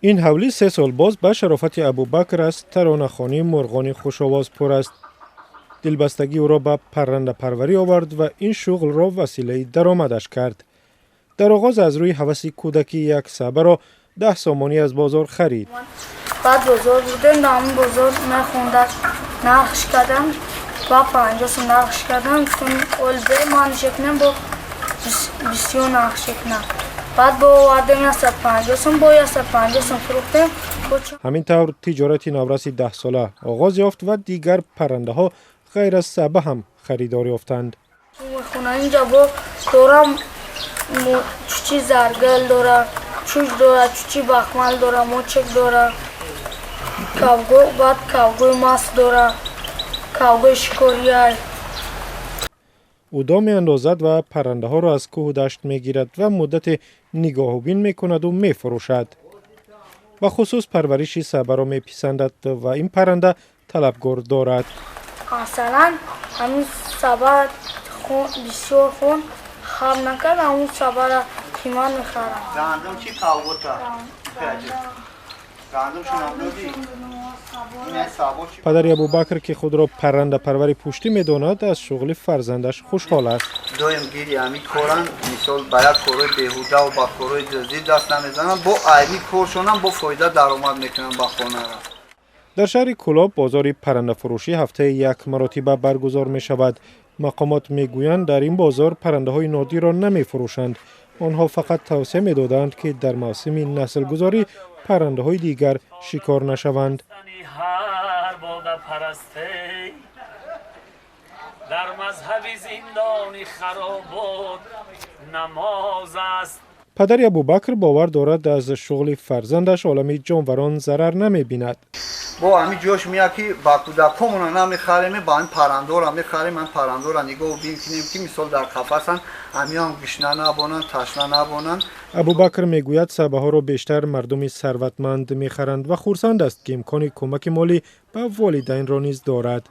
Ин ҳавлӣ 3 сол боз ба шарофати Абубакр аз таронахонии мурғони хушовоз пур аст. Дилбастагӣ ӯро ба паррандапарварӣ овард ва ин шуғлро василаи даромадаш кард. Дар оғоз аз рӯи ҳаваси кӯдакӣ як сабаро 10 сомонӣ аз бозор харид. Баъд бозор бурдем, дар ҳамон бозор мехонда нархш кардам ба 50 сом нархш кардам. Гуфтам, ол бе ман шекнем, бо бисёр нарх шекнам. Баъд бо овардем 150 сом, бо 150 сом фурӯхтем. Ҳамин тавр тиҷорати навраси 10-сола оғоз ёфт ва дигар паррандаҳо ғайр аз саба ҳам харидор ёфтанд. Хона инҷа бо дорам, чучи заргал дора, чуч дора, чучи бахмал дора, мочек дора, кавго, баъд кавгои маст дора, кавгои шикорияй. Ӯ дом меандозад ва паррандаҳоро аз кӯҳу дашт мегирад ва муддате нигоҳубин мекунаду мефурӯшад. Бахусус парвариши сабаро меписандад ва ин парранда талабгор дорад. Масалан, ҳамин саба бисёр хун хаб накард, ҳамун сабара қимат мехарам. Гандум чи, кавгота гандум шунам додӣ. Падари Абубакр, ки худро паррандапарвари пуштӣ медонад, аз шуғли фарзандаш хушҳол аст. Доим гири ҳами коранд. Мисол, ба як корҳои беҳудаву ба корҳои дуздӣ даст намезананд, бо айби коршонам бо фоида даромад мекунанд ба хонара. Дар шаҳри Кӯлоб бозори паррандафурӯшӣ ҳафтаи як маротиба баргузор мешавад. Мақомот мегӯянд, дар ин бозор паррандаҳои нодирро намефурӯшанд. Онҳо фақат тавсия медоданд, ки дар мавсими наслгузорӣ паррандаҳои дигар шикор нашаванд. Ҳар бодапарасте дар мазҳаби зиндони харобот намоз аст. Падари Абубакр бовар дорад, аз шуғли фарзандаш олами ҷонварон зарар намебинад. Бо ҳамин ҷош меяд, ки ба кӯдакҳомона намехарем, ба ҳамин паррандора мехарем. Ҳамин паррандора нигоҳ бин кунем, ки мисол дар қафасан, ҳамиён гушна набонанд, ташна набонанд. Абубакр мегӯяд, сабаҳоро бештар мардуми сарватманд мехаранд ва хурсанд аст, ки имкони кӯмаки молӣ ба волидайнро низ дорад.